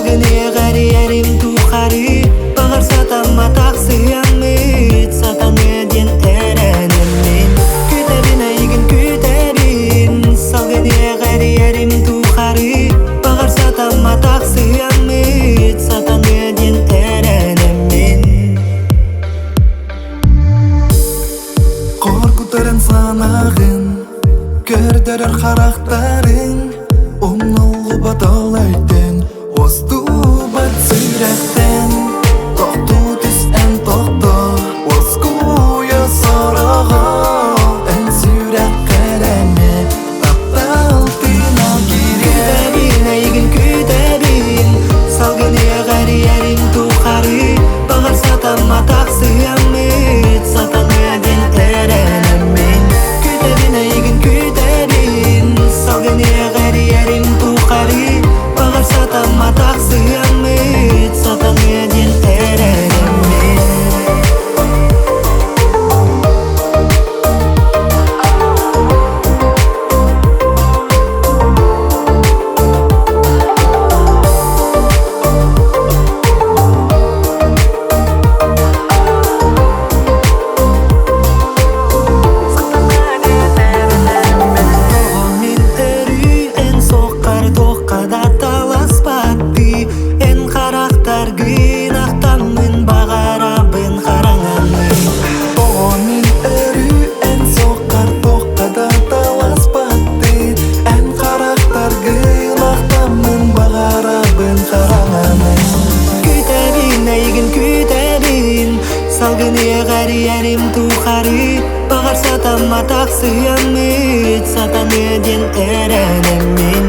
Салгыныаҕар иэрим тухары, баҕар сатамматах сыһыаммыт сатаныа диэн эрэнэммин. Күүтэбин эйигин күүтэбин, салгыныаҕар иэрим тухары, баҕар сатамматах сыһыаммыт сатаныа диэн эрэнэммин. Хоргутарын санаҕын, көрдөрөр харахтарыҥ, умнуллубат ол өйтөн, уостубат сүрэхтэн. Тохтуу түс эн тохтоо, уоскуйа сороҕо, эн сүрэххэр эмиэ таптал тыына киирэр. Күүтэбин эйигин күүтэбин, салгыныаҕар иэрим тухары, баҕар сатамматах сыһыаммыт сатаныа диэн эрэнэммин. Күүтэбин эйигин күүтэбин, салгыныаҕар иэрим тухары, баҕар сатамматах сыһыаммыт сатаныа диэн эрэнэммин. Тоҕо мин өрүү эн суоххар туохха да таласпаттыы, эн харахтаргын ахтаммын баҕарабын хараҥаны. Тоҕо мин өрүү эн суоххар туохха да таласпаттыы, эн харахтаргын ахтаммын баҕарабын хараҥаны. Күүтэбин эйигин күүтэбин, салгыныаҕар иэрим тухары, баҕар сатамматах сыһыаммыт сатаныа диэн эрэнэммин.